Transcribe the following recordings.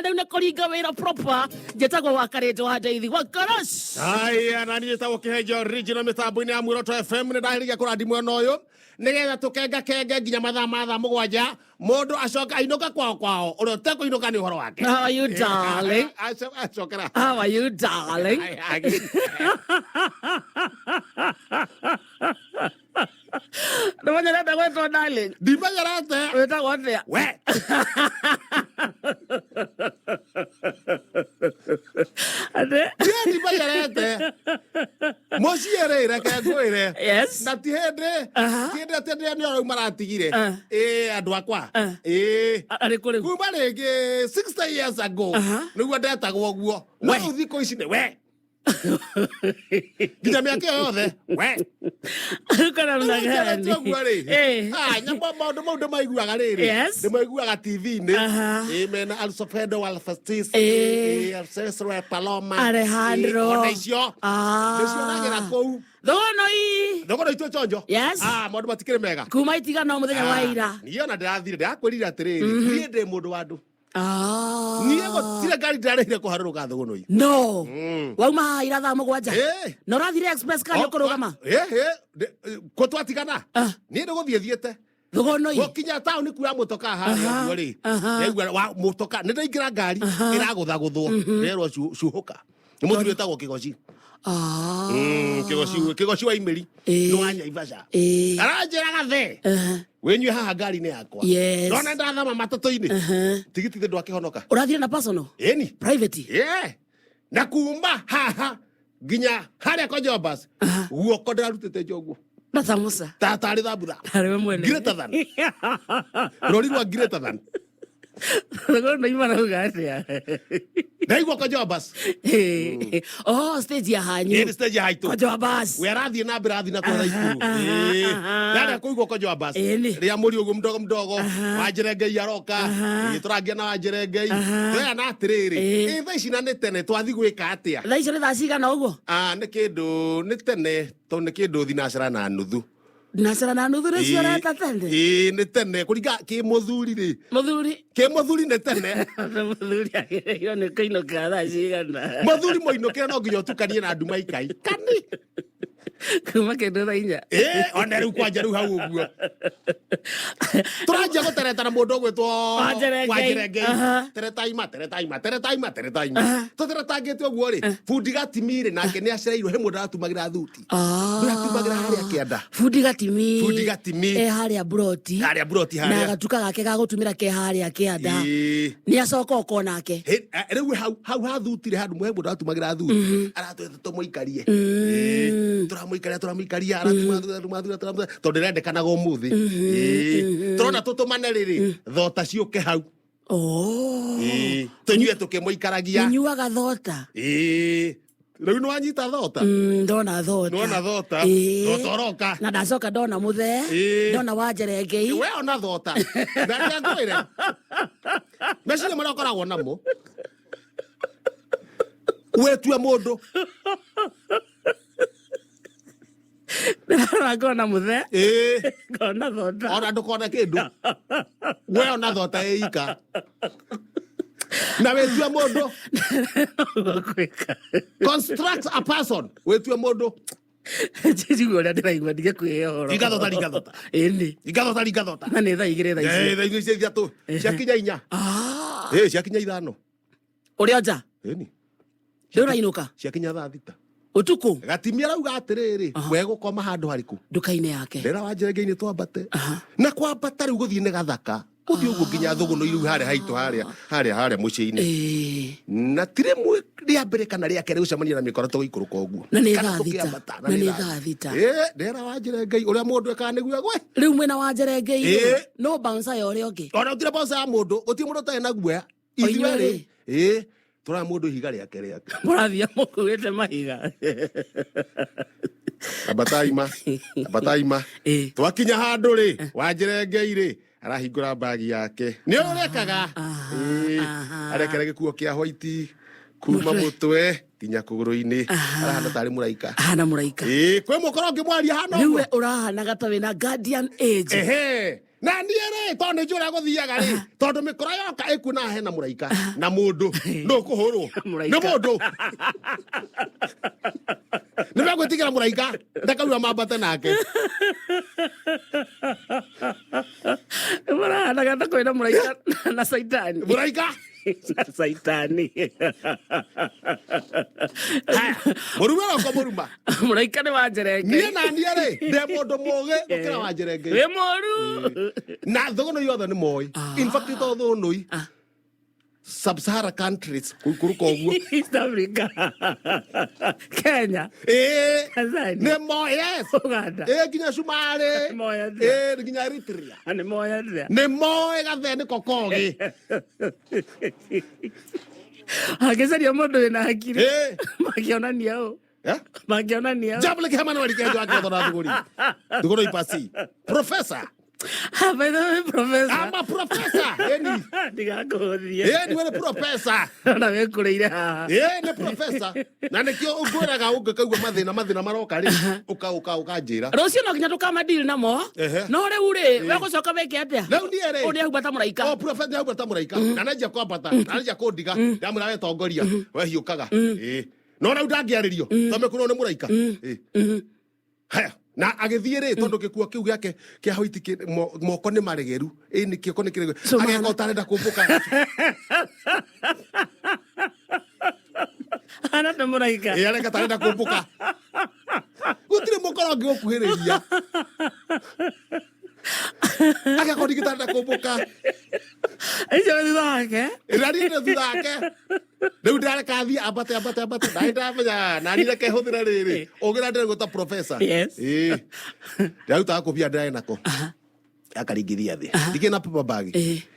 Rĩu nĩ kũringa wĩra proper. Njĩtagwo wa Karĩnjũ wa Ndeithi wa Karash. Haya, na niĩ njĩtagwo Kĩhenjo Original mĩtambo-inĩ ya Muoroto FM. Nĩ ndahĩrĩria kũrandi mwena ũyũ nĩgetha tũkengakenge nginya mathaa ma thaa 7, mũndũ acoke ainũka kwao kwao, ũrĩa ũtekũinũka nĩ ũhoro wake. How are you, darling? Acokera. How are you, darling? Ndũmenyerete gwĩtwo darling? Ndimenyerete. Wĩtagwo atĩa? We. Atĩ? Niĩ ndimenyerete. Mũciĩ rĩ, reke ngwĩre. Yes. Na ti hĩndĩ, ti hĩndĩ atĩ ndĩ nĩ arau maratigire. Ĩĩ, andũ akwa. Ĩĩ. Arĩ kũ rĩu? Kuma rĩngĩ 60 years ago nĩguo ndetagwo ũguo. No rĩu thikũ ici nĩ we. Nginya mĩaka ĩyo yothe we. Kana mna gani? Ũguo rĩ. Eh. Ah, nyamũ maũndũ mau ndĩmaiguaga rĩrĩ. Yes. Ndĩmaiguaga TV-inĩ. Ĩĩ, mena Alfredo Alfastis. Eh. Ĩĩ, Cesare Paloma. Alejandro. Ĩĩ, ona icio. Ah. Ndĩcionagĩra kũu. Thogono ii. Thogono itũ chonjo. Yes. Ah, maũndũ matikĩrĩ mega. Kuma itigana mũthenya wa ira. Niĩ ona ndĩrathire, ndĩrakwĩrire atĩrĩrĩ, niĩ ndĩ mũndũ wa andũ. Ah. Niĩ gũtirĩ ngari ndĩrarĩhire kũharũrũka Thogonoi. No. Wauma haha ira thaa 7. Ĩĩ. Na ũrathire express kana ũkũrũgama? Ĩĩ, kũ twatigana? Ah. Niĩ nĩ gũthiĩ thiĩte. Thogonoi. Gũkinya taũni kuoya mũtoka harĩa Aha, ũguo rĩ. aha. Ndaigua wa mũtoka, nĩ ndaingĩra ngari ĩragũthagũthwo. Ndĩrerwo cuhũka. Nĩ mũthuri wĩtagwo Kĩgoci. Ah. Kĩgoci, Kĩgoci wa Imĩri. Ĩĩ. Nĩ wa Nyaivasha. Ĩĩ. Aranjĩra gathe. Aha. Wĩnyue haha ngari-inĩ yakwa. Yes. Ndona ndathama matatũ-inĩ. Aha. Tigiti thĩ ndwakĩhonoka. Ũrathire na personal? Ĩni. Private? Yeah. Na kuma haha nginya harĩa kwa Jobbers, guoko ndĩrarutĩte njoguo. Na samosa. Ta tarĩ thambutha. Tarĩ we mwene. Greater than. Rori rwa greater than. Thogono imarauga atĩa? Ndaigua kwa Jobbers. Oh, stage ya hanyu. Ĩĩ, nĩ stage ya haitũ. Kwa Jobbers. We arathiĩ na mbere athiĩ na kwetha ikuru. Aha, aha. Ndarĩa kũigua kwa Jobbers. Ĩĩ nĩ. Rĩa mũri ũguo mdogo mdogo. Wanjĩre Ngai aroka. Ĩĩ, tũrangia na Wanjĩre Ngai. Tweyana atĩrĩrĩ. Ĩĩ. Ĩĩ, thaa ici na nĩ tene twathiĩ gwĩka atĩa? Thaa icio nĩ thaa cigana ũguo? Ah, nĩ kĩndũ nĩ tene tondũ nĩ kĩndũ thinacara na nuthu. Thinacara na nuthu nĩcio ũreta tene? Ĩĩ, nĩ tene kũringa kĩ mũthuri rĩ. Mũthuri. Kĩ mũthuri nĩ tene. Mũthuri agĩrĩirwo nĩ kũinũka thaa cigana? Mũthuri mũinũkĩre no nginya ũtukanie na nduma ikai. Kani. Kuma kĩndũ thaa 4. Ĩĩ, ona rĩu kwanja rĩu hau ũguo. Tũranjia gũtereta na mũndũ ũgwĩtwo Wanjĩre Ngai. Wanjĩre Ngai. Aha. Teretaima, teretaima, teretaima, teretaima. Tũteretangĩte ũguo rĩ, bundi gatimi rĩ, nake nĩ acereirwo, he mũndũ aratumagĩra thuti. Ah. Ndũratumagĩra harĩa kĩanda. Bundi gatimi. Bundi gatimi. E harĩa buroti. Harĩa buroti Na harĩa. gatuka gake ga gũtumĩra ke harĩa kĩanda. Ĩĩ. Nĩ acoka oko nake. Rĩu hau hau hathutire handũ he mũndũ aratumagĩra thuti. Aratwĩra tũmũikarie. Ĩĩ. Tũramũikaria tũramũikaria aratuma thuti aratuma thuti aratuma thuti tondũ ĩrendekanaga ũmũthĩ. Ĩĩ. Tũrona tũtũmane rĩrĩ thota ciũke hau. Oh. Ĩĩ. Tũnyue tũkĩmũikaragia. Mũnyuaga thota. Ĩĩ. Rĩu nĩ wanyita thota? Ndona thota. Nĩwona thota? Ĩĩ. Thota ũroka. Na ndacoka ndona mũthee. Ĩĩ. Ndona Wanjerengei. We ona thota. Na reke ngwĩre. Meciria marĩa ũkoragwo namo. Wetue mũndũ. Ndĩrarora ngona mũthee. Ĩĩ. Ngona thota. Ona ndũkona kĩndũ. We ona thota ĩika. Na wĩtue mũndũ. Ũguo gwĩka. Construct a person. Wĩtue mũndũ. Njigua ũrĩa ndĩraigua ndige kwĩhe ũhoro. Ringa thota, ringa thota. Ĩni. Ringa thota, ringa thota. Na nĩ thaa 2 thaa ici. Ĩĩ, thaa 2 cia 3. Ciakinya 4. Ah. Ĩĩ, ciakinya 5. Ũrĩ o nja? Ĩni. Rĩu ũrainũka? Ciakinya thaa 6. Ũtukũ? Gatimia arauga atĩrĩrĩ, we gũkoma handũ harĩkũ? Nduka-inĩ yake. Ndĩra Wanjĩrengei nĩ twambate. Na kwambata rĩu gũthiĩ nĩ gathaka. Gũthiĩ ũguo nginya thũgũnũ rĩu harĩa haitũ harĩa harĩa harĩa mũciĩ-inĩ. Ĩĩ. Na ti rĩmwe rĩa mbere kana rĩa kerĩ gũcemania na mĩkora tũgĩikũrũka ũguo. Na nĩ Kana thaa 6. tũkĩambata, Na nĩ thaa 6. Ĩĩ, ndĩra Wanjĩrengei ũrĩa mũndũ ekaga nĩguo egwe. Rĩu mwĩna Wanjĩrengei rĩ, Ĩĩ. no bouncer ya ũrĩa ũngĩ. Ona gũtirĩ bouncer ya mũndũ, gũtirĩ mũndũ ũtarĩ na guoya. O Ithuerĩ, inyuerĩ? ĩĩ, tũraya mũndũ ihiga rĩake rĩake. Mũrathiĩ mũkuĩte mahiga. Ambataima, ambataima. Ĩĩ. Twakinya handũ rĩ, Wanjĩrengei rĩ, arahingũra mbagi yake. Nĩ ũrĩa ũrekaga. Ĩĩ, arekera gĩkuo kĩa white kuma mũtwe nginya kũgũrũ-inĩ. Arahana tarĩ mũraika. Ahana mũraika. Ĩĩ, kwĩ mũkoro ũngĩmwaria hana Rĩu ũguo. we ũrahanaga ta wĩna guardian angel. Ehe. Na niĩ rĩ, tondũ nĩ njũĩ ũrĩa gũthiaga rĩ, tondũ mĩkora yoka ĩkuona hena mũraika na mũndũ nũ kũhũrwo nĩ Mũraika. Mũndũ nĩ megwĩtigĩra mũraika ndakaura mambate nake. Marahanaga ta kwĩna mũraika na caitani. Mũraika. Na caitani. Mũrume roko mũruma. Mũraika nĩ wa njerenge. Niĩ na niĩ rĩ, ndĩ mũndũ mũgĩ gũkĩra wa njerenge. Wĩ mũru. Na thũgũnũi othe nĩ moĩ. In fact, to thũgũnũi, Sub-Sahara countries kũikũrũka ũguo. East Africa, Kenya, Ĩĩ. Tanzania, Nĩ moĩ, yes. Uganda. Ĩĩ, nginya Cumarĩ. Nĩ moĩ atĩa? Ĩĩ, nginya Eritrea. Nĩ moĩ atĩa? Nĩ moĩ gathe nĩ kokogĩ. Angĩcaria mũndũ wĩna hakiri Ĩĩ. mangĩonania ũ? Eh? Mangĩonania ũ? Jambo kihama wali kenjo akĩotho na thuguri thuguri ipasi professor. Ah, by the way, professor. I'm a professor eni. Ndigakũhũthie. Eni we nĩ professor. Ona wĩkũrĩire haha. Ĩ, nĩ professor na nĩkĩo ngwĩraga ũngĩkaigua mathĩna maroka rĩ, ũka ũka ũkanjĩra. Rũciũ no nginya tũkamadili namo. No rĩu rĩ, we gũcoka wĩke atĩa? Rĩu niĩ rĩ, Ũyũ nĩahumbata mũraika. O professor nĩahumbata mũraika na nanjia kwambata na nanjia kũndiga, ndamwĩra we tongoria, we hiũkaga. Ĩ, no rĩu ndangĩarĩrio tondũ mekũrwo nĩ mũraika. Ĩ. Haya, na agĩthiĩ rĩ, tondũ gĩkuo kĩu gĩake kĩa hoiti moko nĩ maregeru, ĩ nĩ kĩoko nĩ kĩregeru. So ageka mahana- ũtarenda kũmbũka. Hana ta mũraika. Ĩ, areka tarenda kũmbũka, gũtirĩ mũkoro ũngĩgũkuhĩrĩria, agakorwo ningĩ tarenda kũmbũka. Icio wĩ thutha wake. Na niĩ ndĩ thutha wake. Rĩu ndareka athiĩ ambate ambate ambate, ndarĩ ndamenya nani reke hũthĩre rĩrĩ ũgĩra ndĩrĩgwo ta professor. Yes. Ĩĩ, ndarutaga kũbia ndĩrarĩ nako akaringithia thĩ, ndikĩ na paper bag.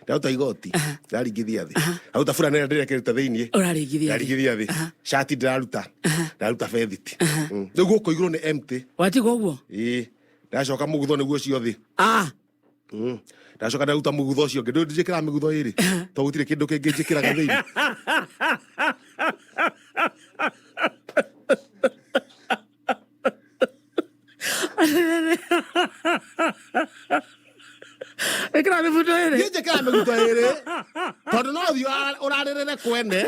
Ndaruta igoti ndaringithia thĩ, ndaruta burana ĩrĩa ndĩrekĩrĩte thĩiniĩ. Ũraringithia thĩ. Ndaringithia thĩ, cati ndĩraruta, ndaruta bethiti. Rĩu gũkũ igũrũ nĩ empty. Watigwo ũguo? Ĩĩ, ndacoka mũgutho nĩguo ũcio thĩ. Ah. Ndacoka ndaruta mũgutho ũcio ũngĩ. Ndũĩ njĩkĩraga mĩgutho ĩrĩ tondũ gũtirĩ kĩndũ kĩngĩ njĩkĩraga thĩinĩ. Ĩkĩra mĩbuto ĩrĩ. Niĩ njĩkĩraga mĩgutho ĩrĩ tondũ no ũthiĩ ũrarĩrĩre kwene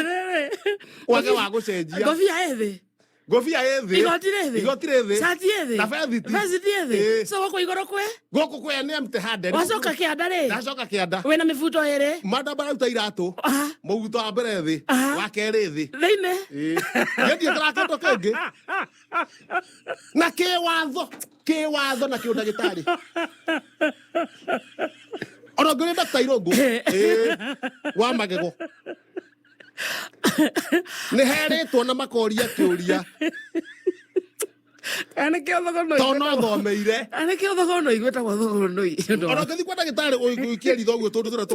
wage wa gũcenjia. Ngobia ĩ thĩ. Ngobia ĩ thĩ. Igoti rĩ thĩ. Igoti rĩ thĩ. Cati ĩ thĩ. Na bethiti. Bethiti ĩ thĩ. Ĩĩ. So gũkũ igũrũ kwĩ gũkũ kwĩ nĩ empty handed. Wacoka kĩanda rĩ? Ndacoka kĩanda. Wĩna mĩbuto ĩrĩ. Mandamba rauta iratũ. Mũguto wa mbere thĩ. Wa kerĩ thĩ. Thĩinĩ. Ĩĩ. Niĩ ndiĩkĩraga kĩndũ kĩngĩ na kĩwatho, kĩwatho na kĩũndagĩtarĩ, ona ũngĩũria Dr. Irũngũ. Ĩĩ, wa magego nĩ herĩtwo na makoria kĩũria. Kana nĩkĩo thogonoi. Tondũ no thomeire. Kana nĩkĩo thogonoi gwĩtagwo thogonoi. Ona ũngĩthiĩ kwa ndagĩtarĩ ũikie ritho ũguo, tũndũ tũrĩa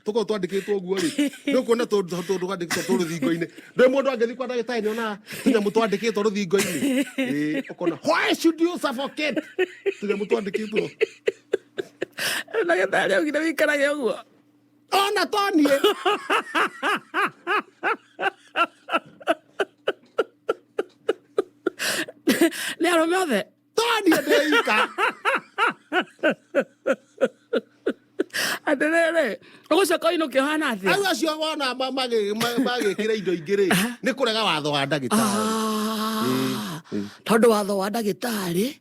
tũkorwo twandĩkĩtwo ũguo rĩ, nĩ ũkuona tũndũ twandĩkĩtwo tũ rũthingo-inĩ. Ndũĩ mũndũ angĩthiĩ kwa ndagĩtarĩ nĩ onaga tũnyamũ twandĩkĩtwo rũthingo-inĩ. Ĩĩ, ũkona "Why should you suffocate?" Tũnyamũ twandĩkĩtwo. Ndagĩtarĩ augire wĩikarage ũguo. Ona to niĩ. Nĩ arũme othe. To niĩ ndĩika. Atĩrĩrĩ, ũgũcoka ũinũke ũhana atĩa? Au acio wona magĩkĩra indo ingĩ rĩ, nĩ kũrega watho wa ndagĩtarĩ. Ah, tondũ watho wa ndagĩtarĩ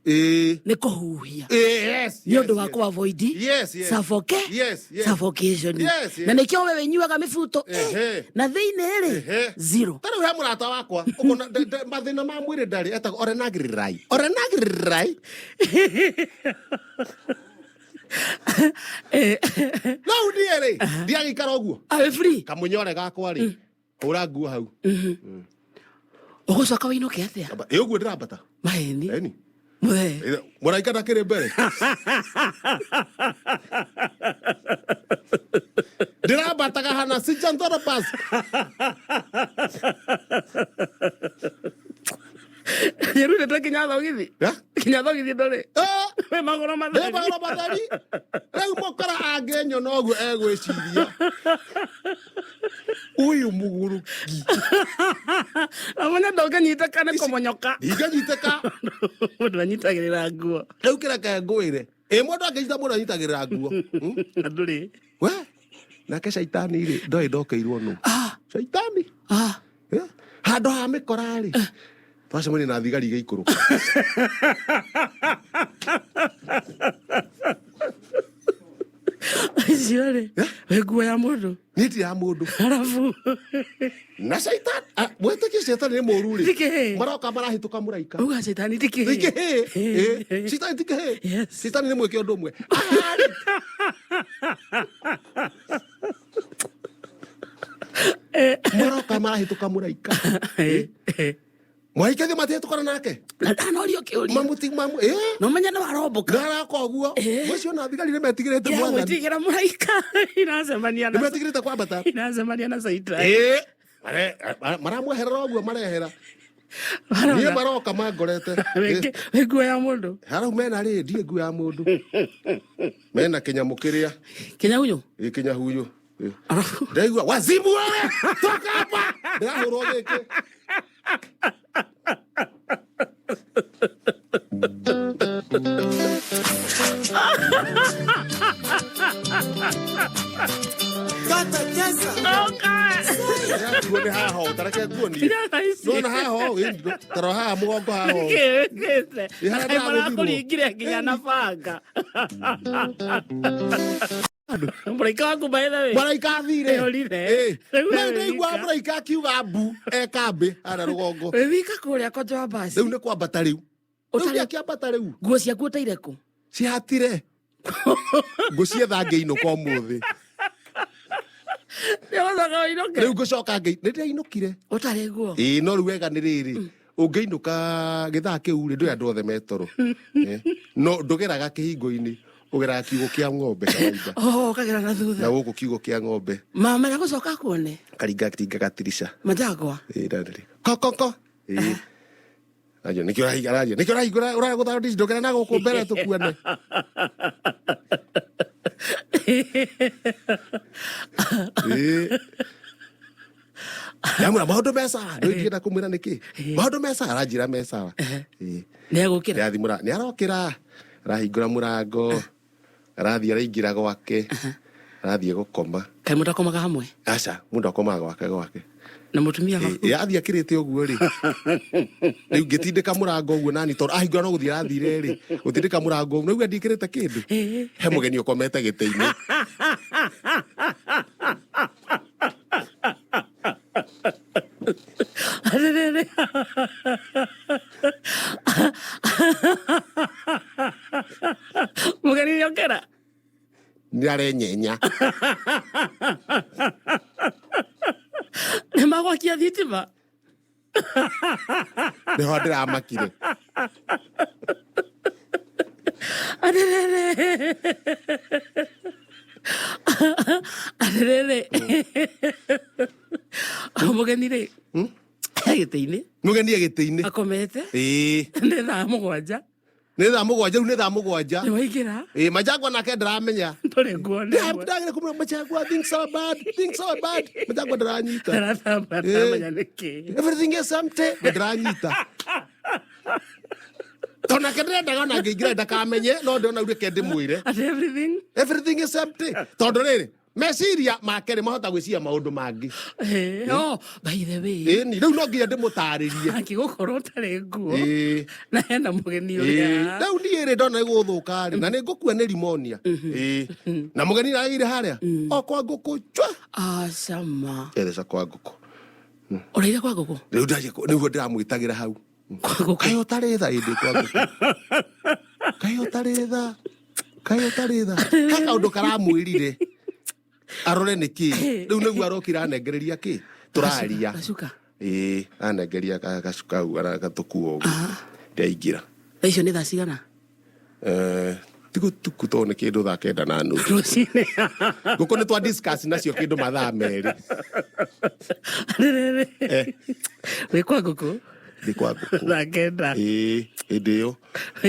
nĩ kũhuhia. Yes. Nĩ ũndũ wa kũ avoid suffocation. Na nĩkĩo we wĩnyuaga mĩbuto na thĩinĩ rĩ, zero. Ta rĩu he mũrata wakwa ũkona mathĩna ma mwĩrĩ ndarĩ, etagwo Orenagrirai, Orenagrirai. Rĩu niĩ rĩ, ndiagĩikara ũguo. Wĩ free. Kamũnyore gakwa rĩ, hũra nguo hau. Ũgũcoka wĩinũke atĩa? Ĩ, ũguo ndĩrambata. Maheni. Eni. Mũthee. Ĩ, mũraika ndakĩrĩ mbere, ndĩrambataga hana sijanthropus. Nyerurĩte kinya thogithi. Ya? Kinya thogithi ndũrĩ. Eh, Wĩ magũrũ ndĩ matheri. magũrũ matheri. Rĩu mũkora angĩnyona ũguo egwĩciria ũyũ mũgũrũki. Namenya ndũngĩnyitĩka nĩ kũmonyoka. Ndingĩnyitĩka. Mũndũ anyitagĩrĩra nguo. Rĩu kĩreke ngwĩre. Ĩ mũndũ angĩnyita mũndũ anyitagĩrĩra nguo. Na ndũrĩ. We nake caitani rĩ ndoĩ ndokeirwo nũ. Caitani. Eh, handå ha mä kora rä twacemania na thigari igäikå Icio rĩ, wĩ nguo ya mũndũ. nä ti ya må ndå Arabu. na caitani mwä tä kie caitani nä må ru Ti rä kĩhĩĩ. maroka marahä tå ka må raika Uga caitani ti kĩhĩĩ. ti kä caitani ti kä Yes. caitani nä mwä ke å ndå å mwe maroka marahä tå ka må raika mwaika thä matihä tå kana nake Na ndanorio kĩũria. mamuti mamu ä Na ũmenye nĩ waromboka. ndaraka å guo må na thigari nä metigä rä te mwathani Iragwĩtigĩra mũraika. Iracemania nä na metigä rä te kwambata iracemania na caitani. Ĩ, maramweherera ũguo marehera niä maroka mangorete Wĩ nguo ya mũndũ. harau mena rä ndiä nguo ya må ndå mena kä nyamå kä rä a Kĩnyahuyũ. ä kä nyahuyå Arabu. ndaigua wazimu wewe toka hapa ndärahå rwo gä kä Oka. nguo nä haho tareke nguonie Tiga thaa ici. nona haho taro haha må gongo haho Nĩkĩ wĩkĩte? Ĩ, harĩa Kaĩ ndĩragũthirwo. marakũringire nginya na banga. Mũraika waku by the way. mũraika athire Nĩorire. Rĩu we ndaigua wĩ wika. mũraika akiuga mbu ekambä harĩa rå gongo Wĩ wika kũrĩa konjo wa basi. rä u nä kwambata rä u rä u Ũtarĩ- akĩambata rä u Nguo ciaku ũteire kũ? cihatire ngũcietha ngĩinũka ũmũthĩ Nĩũgũcoka ũinũke? rĩu ngũcoka ngĩ nĩ ndĩrainũkire Ũtarĩ nguo. ĩĩ no rĩu wega nĩ rĩrĩ ũngĩinũka gĩthaa kĩu rĩ ndũĩ andũ othe metoro Eh, no ndũgeraga kĩhingo-inĩ ũgeraga kiugũ kĩa ng'ombe kawaida Oh, ũkagera na na thutha. gũkũ kiugũ kĩa ng'ombe Mama nĩagũcoka akuone. karinga ringa gatirica Majagwa. Ĩĩ, ndarĩ. Ko ko ko Ĩĩ. Ajo nĩkĩo ũrahinga araria nĩkĩo ũrahingũra ũragũtha ndici ndũgere na gũkũ mbere tũkuane Ĩĩ. Ndamwĩra maũndũ me sawa rĩu ingĩenda kũmwĩra nĩkĩ maũndũ me sawa aranjĩra me sawa Ĩĩ. Nĩegũkĩra. Ndĩrathiĩ nĩ arokĩra arahingũra mũrango arathiĩ araingĩra gwake arathiĩ gũkoma Kaĩ mũtakomaga hamwe aca mũndũ akomaga gwake gwake na mũtumia waku? Ĩ, athiĩ akĩrĩte ũguo rĩ rĩu ngĩtindĩka mũrango ũguo nani tondũ ahingũra no gũthiĩ arathire rĩ gũtindĩka mũrango ũguo naigua ndiĩkĩrĩte kĩndũ he mũgeni ũkomete gĩtĩ-inĩ Atĩrĩrĩ. Mũgeni nĩokĩra? nĩ arenyenya Nĩ magwakia thitima? nĩho ndĩramakire Atĩrĩrĩ. Atĩrĩrĩ. Mũgeni rĩ e gĩtĩ-inĩ mũgeni e gĩtĩ-inĩ akomete ĩĩ nĩ thaa 7 nĩ thaa 7 rĩu nĩ thaa 7 nĩ waingĩra ĩĩ Majagwa nake ndaramenya ndũrĩ nguo nĩ ndagĩra kũmwĩra Majagwa things are bad things are bad Majagwa ndaranyita Ndaratamba ndaramenya nĩkĩ everything is empty ndaranyita tondũ nake ndĩrendaga ona ngĩingĩra ndakamenye no ndĩrona reke ndĩmwĩre At everything everything is empty tondũ rĩrĩ meciria make rĩ mahota gwĩciria maũndũ mangĩ Eh, oh, by the way ĩni rĩu no nginya ndĩmũtarĩrie angĩgũkorwo ũtarĩ nguo Ĩĩ. na hena mũgeni Ĩĩ, ũrĩa rĩu niĩ rĩ ndona gũthũka rĩ na nĩ ngũkua nĩ rimonia Ĩĩ. na mũgeni nagĩire harĩa o kwa ngũkũ chwa acama etheca kwa ngũkũ ũraire kwa ngũkũ rĩu ndaria nĩguo ndĩramwĩtagĩra hau kwa ngũkũ kaĩ ũtarĩ tha ĩndĩ kwa ngũkũ kaĩ ũtarĩ tha kaĩ ũtarĩ tha he kaũndũ karamwĩrire arore nĩ kĩ rĩu nĩguo arokire anengereria kĩ tũraria gacuka ĩĩ anengeria gacuka hau gatũkua ũguo ndaingĩra thaa icio nĩ thaa cigana Eh, ti gũtuku tondũ nĩ kĩndũ thaa 9:30 rũcinĩ ngũkũ nĩ twa discuss nacio kĩndũ mathaa 2 Atĩrĩrĩ. wĩ kwa ngũkũ ndĩ kwa ngũkũ thaa 9 ĩĩ hĩndĩ ĩyo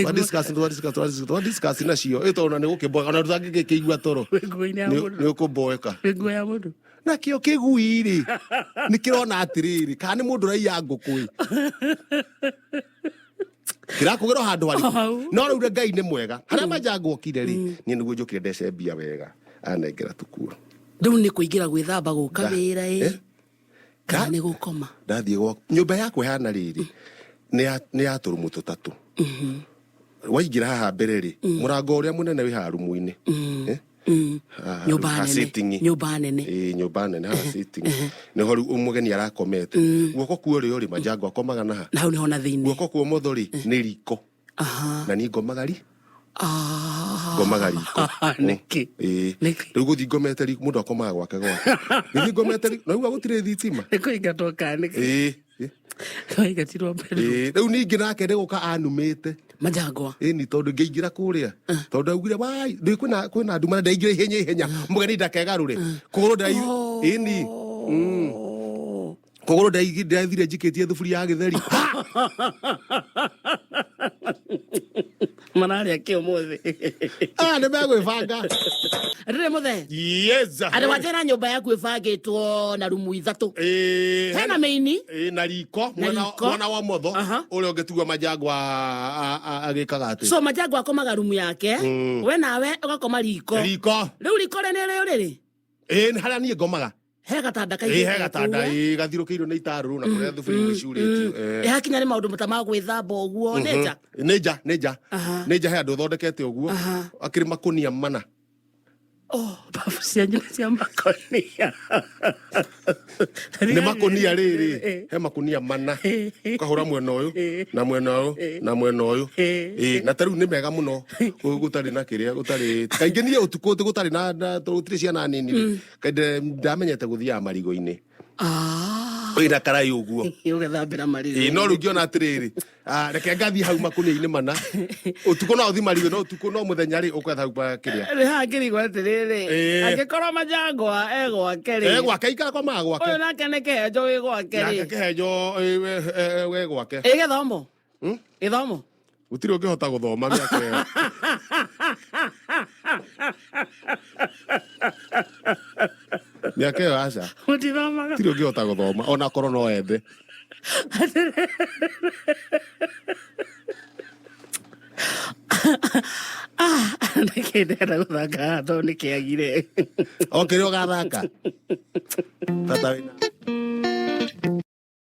twa discuss twa discuss twa discuss twa discuss nacio ĩ tondũ na nĩ gũkĩmboeka ona tũtangĩkĩigua toro wĩ nguo-inĩ ya mũndũ nĩ ũkũmboeka wĩ nguo ya mũndũ nakĩo kĩgui rĩ nĩ kĩrona atĩrĩrĩ kana nĩ mũndũ ũraiya ngũkũ ĩ Kĩrakũgĩra o handũ harĩkũ? Hau. No rĩu Ngai nĩ mwega, harĩa manjangwa okire rĩ, niĩ nĩguo njũkire ndecembia wega, anengera tũkuo. Rĩu nĩ kũingĩra gwĩthamba gũka wĩra ĩ Eh? kana nĩ gũkoma? Ndathiĩ gwa nyũmba yakwa ĩhana rĩrĩ, nĩ ya tũrumu tũtatũ. Waingĩra haha mbere rĩ, mũrango ũrĩa mũnene wĩ haha rumu-inĩ. Eh? Haha Nyũmba haha nene. sitting. Nyũmba nene. Ĩĩ, nyũmba nene haha sitting nĩho rĩu mũgeni arakomete. Guoko kwa ũrĩo rĩ, manjango akomaga naha. Na hau nĩho na thĩinĩ. Guoko kwa ũmotho rĩ, nĩ riko. Na niĩ ngomaga ri ngomaga riko. Nĩkĩ? Ĩĩ. Nĩkĩ? Rĩu gũthiĩ ngomete riko, mũndũ akomaga gwake gwake. Gũthiĩ ngomete riko, na rĩu gũtirĩ thitima. Nĩ kũingatwo kana nĩkĩ? Ĩĩ. Ĩĩ. Waingatirwo mbere. Ĩĩ, rĩu ningĩ nake nĩ gũka anumĩte. Manjangwa. Ĩni, tondũ ngĩingĩra kũrĩa, tondũ augire wai ndĩ kwĩna nduma na ndaingĩra ihenya ihenya mũgeni ndakegarũre kũgũrũ ndai ĩni kũgũrũ ndathire njikĩtie thuburia ya gĩtheri. Mararĩa kĩ ũmũthĩ? Ah, nĩ megwĩbanga. Rĩrĩ mũthee. Yes. Andũ wanjĩra nyũmba yaku ĩbangĩtwo na rumu ithatũ. Ĩĩ. Hena mĩini. Ĩĩ, na riko. Na Mwena riko. mwena wa motho ũrĩa ũngĩtigua manjangwa agĩkaga atĩ. So manjangwa akomaga rumu yake, we nawe ũgakoma riko. Riko. Rĩu riko rĩ nĩ rĩrĩ? Ĩĩ, nĩ harĩa niĩ ngomaga. He gatanda Ĩĩ, kaigĩtwo he gatanda kũu. ĩĩ, gathirũkĩirio nĩ itarũrũ na kũrĩa thuburia imwe icurĩtio. Ĩ hakinya nĩ maũndũ ta ma gwĩthamba ũguo nĩ nja? Nĩ nja, nĩ nja. Nĩ nja, he andũ thondekete ũguo. Akĩrĩ makũnia mana. Oh, babu cianyu nĩ cia makonia. Nĩ makũnia rĩrĩ, he makũnia mana. Ũkahũra mwena ũyũ na mwena ũyũ na mwena ũyũ. Ĩĩ, na ta rĩu nĩ mega mũno gũtarĩ na kĩrĩa gũtarĩ. Kaingĩ niĩ ũtukũ gũtarĩ na gũtirĩ ciana nini rĩ. Kaingĩ ndamenyete gũthiaga marigo-inĩ. Wĩna karai ũguo. Ũgethambĩra marigũ. Ĩĩ, no rĩu ngĩona atĩrĩrĩ, reke ngathiĩ hau makũnia-inĩ mana. Ũtukũ no ũthiĩ marigũ, no ũtukũ no mũthenya rĩ, ũkatha hau kĩrĩa. Nĩ haha ngĩrigwo atĩrĩrĩ, angĩkorwo manjangwa e gwake rĩ. E gwake, ikara komaga gwake. Ũyũ nake nĩ kĩhenjo wĩ gwake rĩ. Nake kĩhenjo wĩ gwake. Ĩ gĩthomo? Gĩthomo? Gũtirĩ ũngĩhota gũthoma mĩaka ĩyo. Mĩaka ĩyo aca. Mũtithomaga. Gũtirĩ ũngĩhota gũthoma ona korwo no ethe. Nĩkĩ ndĩrenda gũthaka haha tondũ nĩkĩagire. O kĩrĩa ũgathaka. Tata wĩna.